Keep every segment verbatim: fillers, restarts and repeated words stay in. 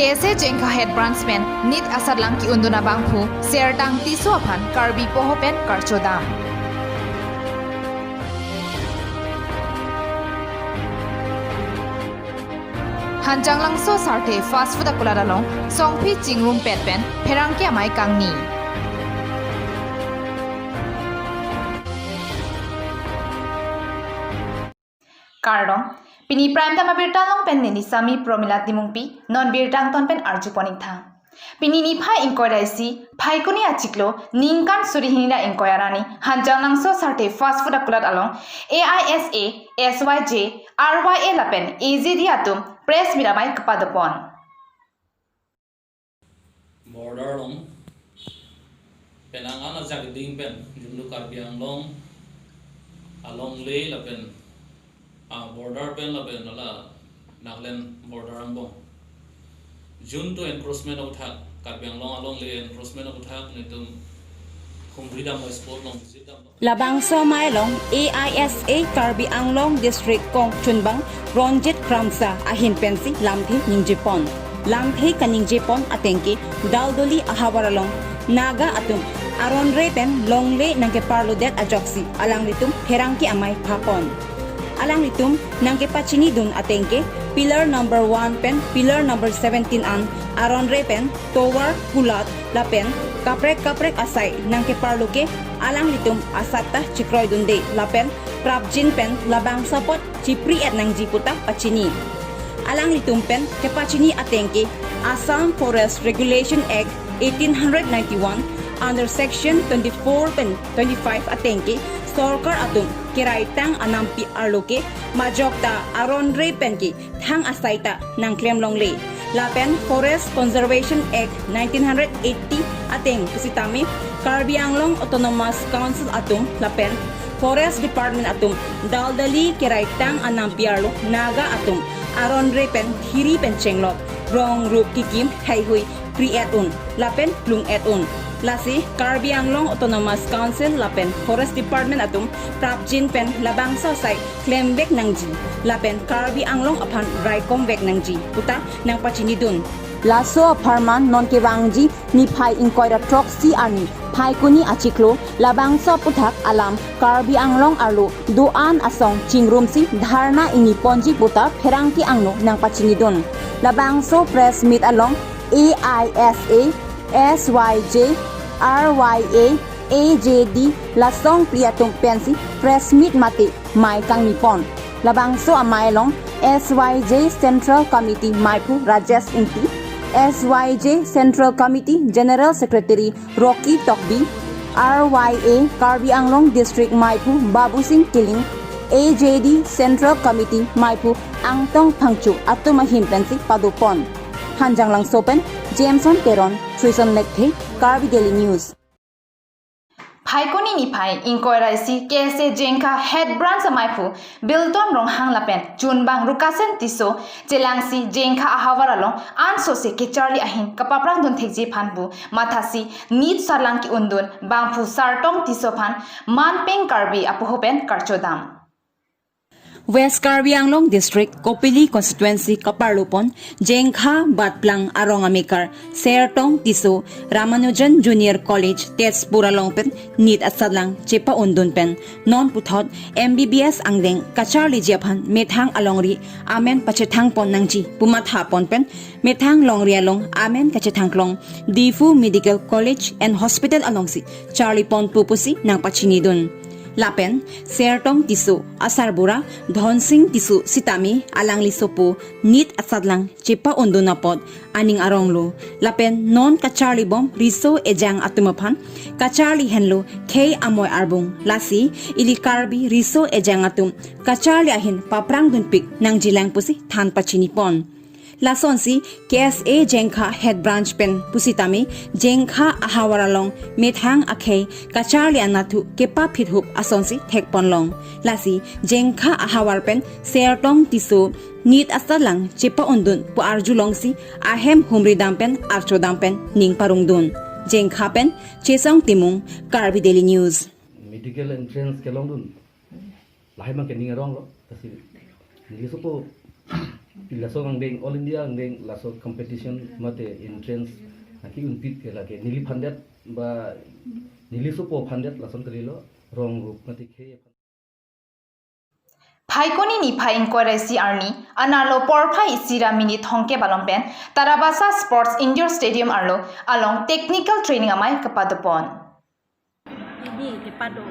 K S A Jengkha Head Branch pen nit asatlang ki-undun abangphu Sertang Tisso aphan Karbi poho pen karcho dam. Hanjanglangso asarthe fast food akulat along songphi chingrumpet pen pherangke amei kangni. Kardom, pini Prime Time abirta along pen neli Sami Promila Timungpi, non birta angton pen arjupon ingthang. Pini niphai ingkoi ra isi, Phaikuni achiklo, ningkan suri hini ra ingkoi arni, Hanjanglangso asarthe fast food akulat along, A I S A, S Y J, R Y A lapen A J D atum press meet amei kepadopon. Border along penang an ajak ding pen, jumlu Karbi Anglong alongle lapen, ah, border pen lapen hala Nagaland border angbong. Jun to encroachment aputhak, Karbi Anglong alongle encroachment aputhak, netum humri dam spot along visit dam. Labangso amei along A I S A Karbi Anglong District kongchunbang Ronjit Kramsa ahin pensi lamthe ningjepon. Lamthe kaningjepon atengke Daldoli ahavar along Naga atum aronre pen longle nangkeparlodet ajoksi alanglitum pherangke amei phapon. Alanglitum nangkepachinidun atengke pillar number one pen pillar number seventeen an aronre pen tovar, kulat lapen kaprek kaprek asai nangkeparlo ke alanglitum asat ta chekroidunde lapen prapjin pen labangso apot chipri-et nangji puta pachini. Alanglitum pen kepachini atengke Assam Forest Regulation Act eighteen hundred ninety-one under section twenty-four pen twenty-five atengke sorkar atum keraitang anampi arlo ke majok ta aronre penke thang asai ta nangklem longle. Lapen Forest Conservation Act nineteen hundred eighty ateng pusitame Karbi Anglong Autonomous Council atum lapen Forest Department atum Daldali keraitang anampi arlo Naga atum aronre pen thiri pen chenglok rong rup kikim heihui kri-et un lapen plung-et un. Lasi Karbi Anglong Autonomous Council lapen Forest Department atum prapjin pen labangso asai klemvek nangji lapen Karbi Anglong aphan raikomvek nangji puta nangpachinidun. Laso apharman non kevangji niphai ingkoi ra throksi arni Phaikuni achiklo labangso aputhak alam Karbi Anglong arlo do-an asong chingrumsi dharna ingniponji puta pherangke angno nangpachinidun. Labangso press meet along A I S A, S Y J, R Y A, A J D lasong phli atum pensi press meet mate mei kangnipon. Labangso amei along S Y J Central Committee meiphu Rajesh Ingti, S Y J Central Committee General Secretary Rocky Tokbi, R Y A Karbi Anglong District meiphu Babu Singh Killing, A J D Central Committee meiphu Angtong Phangcho atum ahin pensi padopon. Hanjanglangso pen Jameson Teron, Suison Lekthe, Karbi Daily News. Phaikuni niphai ingkoi ra isi K S A Jengkha Head Branch ameiphu Bilton Ronghang lapen chunbang Rukasen Tisso chelangsi Jengkha ahavar along ansose kecharli ahin kapaprangdun thekji aphan pu mathasi nit asatlang ki-undun bangphu Sertong Tisso aphan manpeng Karbi apoho pen karchodam. West Karbi Anglong District, Kopili Constituency kaparlopon Jengkha Batplang arong amekar Sertong Tisso Ramanujan Junior College, Tezpur along pen nit asatlang chepa-undun pen non puthot M B B S angdeng kacharliji aphan methang alongri amen pachethangpon nangji pu mathapon pen methang longri along amen kachethangklong Diphu Medical College and Hospital alongsi charliponpo pusi nangpachinidun. Lapen Sertong Tisso asarbura Dhonsing Tisso sitame alangli sopo nit asatlang chepa-undun apot aning aronglo. Lapen non kacharlibom riso ejang atum aphan kacharli henlo khei amoi arbung. Lasi ili Karbi riso ejang atum kacharli ahin paprangdunpik nangjilang pusi than pachinipon. Lasonsi K S A Jengkha Head Branch pen pusitame Jengkha ahavar along methang akhei kacharli anatthu kepaphithup asonsi thekponlong. Lasi Jengkha ahavar pen Sertong Tisso nit asatlang chepa-undun pu arjulongsi ahem humridam pen archodam pen ning parongdun. Jengkha pen Chesong Timung, Karbi Daily News. Medical entrance kelongdun. Lahai mang ke ning aronglo, lasi neli sopo Laso angdeng, All India angdeng laso competition mate entrance nangke-unpit ke lake neliphan det ba nelisopo aphan det lason kalilo, rong rup mate khei aphan. Phaikuni niphai ingkoi ra isi arni, anerlo porphai isi ra minute thomkep along pen, Tarabasa Sports Indoor Stadium arlo along technical training amei kepadopon. Ini kepado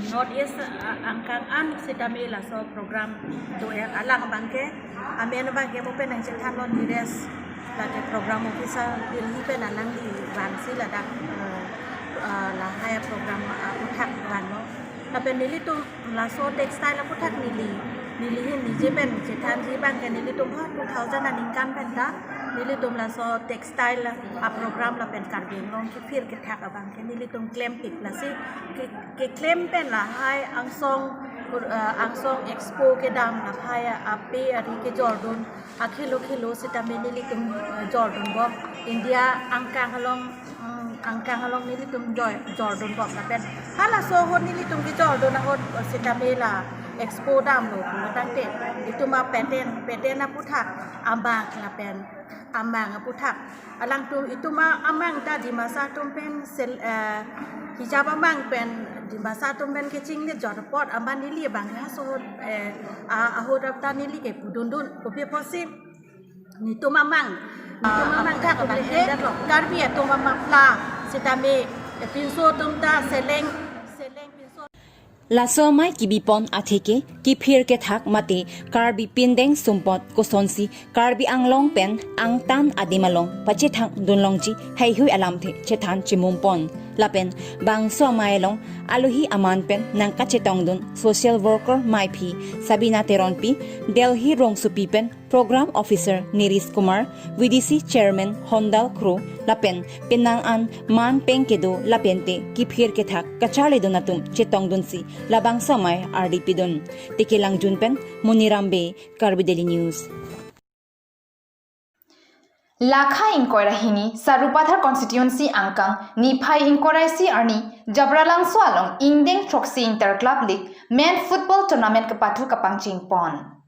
North East, ah, angkang an sitame laso program do-er alang abangke, amen abangke mo pen nangchethanlo Niresh, lake program officer Delhi pen anangli vangsi ladak, eh, eh, lahai program, ah, aputhak vanlo. Lapen nelitum laso textile aputhak neli, neli hin nije pen chethanji abangke nelitum ha two thousand aningkan pen ta nelitum laso textile aprogram lapen Karbi Anglong kephir kethak abangke nelitum klempik, lasi ke, keklem pen lahai angsong, eh, angsong expo kedam lahai ape ari kejordun akhelo khelo sitame nelitum, eh, jordunbom, India angkang along, mm, angkang along nelitum jor, jordunbom lapen halaso ahut nelitum kejordun ahut sitame la expo damlo pulo tangte itum a-pattern, pattern aputhak, amang lapen amang aputhak. Alangtum itum a-amang ta Dimasa atum pen sel, eh, hijab amang pen Dimasa atum pen kechinglit jor apot amat neli abang haso ahut, eh, a, ahut ta neli kepudundun. Kopi apotsi netum amang, netum amang thak abangke Karbi atum amapla sitame, eh, pinso atum ta seleng, seleng pinso. Laso amei kebipon atheke kephir kethak mate Karbi pindeng sumpot kosonsi Karbi Anglong pen angtan adim along pachethangdun longji heihui alamthe chethan chimumpon. Lapen bangso amei along alohi aman pen nangkachetongdun social worker meiphi Sabina Teronpi, Delhi rongsopi pen Program Officer Nirish Kumar, V D C Chairman Hondal Kro, lapen penang an man peng kedo lapente kephir kethak kacharlidun atum chetongdunsi labangso amei ardi pidun. Tikelangjun pen Moniram Bey, Karbi Daily News. Lakha ingkoi ra hini Sarupathar constituency angkang niphai ingkoi ra isi arni Jabralangso along ingdeng throksi inter club league men football tournament kepathu kapangchengpon.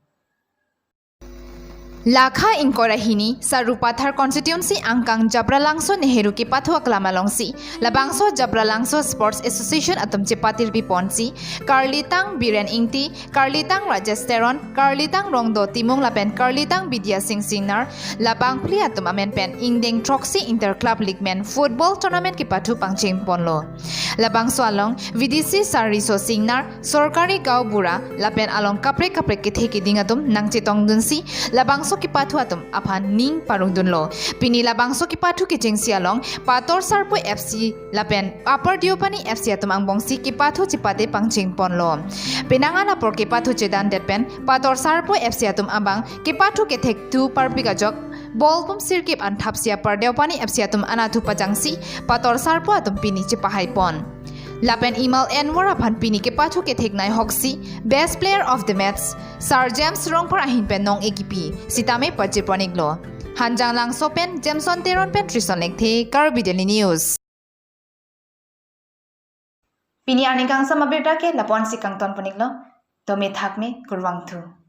Lakha ingkoi ra hini Sarupathar constituency angkang Jabralangso Nehru kepathu aklam alongsi labangso Jabralangso Sports Association atum chepatirpi ponsi Karlitang Biren Ingti, Karlitang Rajesh Teron, Karlitang Rongdo Timung lapen Karlitang Bidya Singh Singnar, labang phli atum amen pen ingdeng throksi inter club league men football tournament kepathu pangchengponlo. Labangso along V D C Sar Riso Singnar, Sorkari Gaonbura lapen along kaprek kaprek kethe keding atum nangchetongdunsi labangso kepathu atum aphan ning parongdunlo. Pini labangso kepathu kechengsi along Pator Sarpo F C lapen Upper Deopani F C atum angbongsi kepathu chepate pangchengponlo. Penang an apor kepathu chedandet pen Pator Sarpo F C atum abang kepathu kethek thu parpik ajok ball pum sirkep an thapsi Upper Deopani F C atum anathu pajangsi Pator Sarpo atum pini chepahaipon. Lapen Imal Anwar aphan pini kepathu ketheknei hoksi Best Player of the Match Sar James Rongphar ahin pen nong-e kipi sitame pajirpon-iklo. Hanjanglangso pen Jameson Teron pen Trison Lekthe, Karbi Daily News. Pini arni kangsam abirta ke lapu-ansi kangtonpon-iklo. Dome thakme, kurvangthu.